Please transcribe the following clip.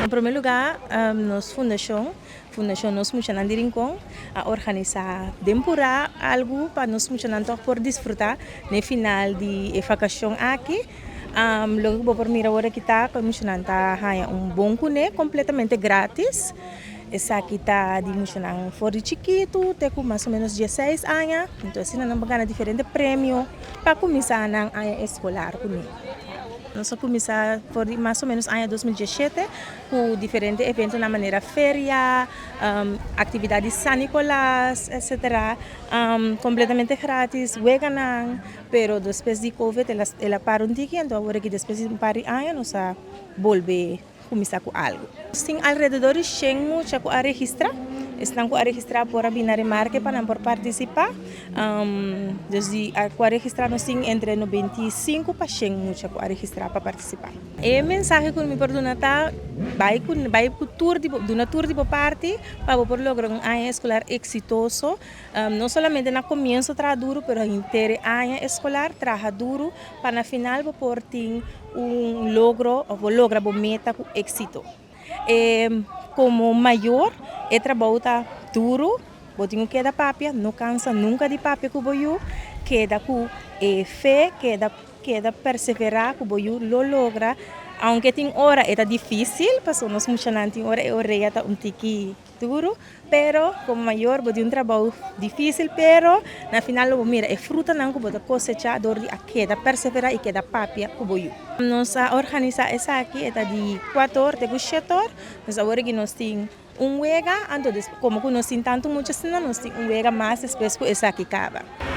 Na promé lugá, nos fundashon, Fundashon Nos Muchanan di Rincon, a organisá den purá algu pa nos muchanan tòg por disfrutá na e final di e vakashon aki. Loke ku bo por mira awor aki ta ku e muchanan ta haña un bon kuné kompletamente grátis. Esaki ta di muchanan for di chikitu te ku mas o ménos 16 aña. Entonces asina nan por gana diferente premio pa kuminsá nan aña eskolar kuné. Nos a kuminsá for di mas o ménos aña 2017 ku diferente eventonan manera feria, aktividat di San Nicolas, etcetera, kompletamente gratis, weganan, pero despues di Covid el a para un tiki, anto awor aki despues di un par di aña nos a bolbe kuminsá ku algu. Nos tin alrededor di 100 mucha ku a registrá. Esnan ku a registrá por a bini na remarke pa nan por partisipá. Dus di ku a registrá nos tin entre 95 pa 100 mucha ku a registrá pa partisipá. E mensahe ku mi por duna ta, bai ku tur di bo, duna tur di bo parti pa bo por logra un aña eskolar eksitoso. No solamente na komienso traha duru, pero henter aña eskolar traha duru pa na final bo por tin un logro òf bo logra bo meta ku éksito. Komo mayor, e trabou ta duru, bo tin ku keda papia, no kansa nunka di papia ku bo yu, keda ku e fe, keda perseverá ku bo yu lo logra, aunke tin ora e ta difísil, pasobra nos muchanan tin ora e orea ta un tiki duru, pero komo mayor bo tin un trabou difísil, pero na final lo bo mira e frutanan ku bo ta kosechá dor di a keda perseverá i keda papia ku bo yu. Nos a organisá esaki, e ta di 4 or te ku 7 or. Nos awor aki nos tin un wega, anto komo ku nos tin tantu mucha asina, nos tin un wega mas despues ku esaki kaba.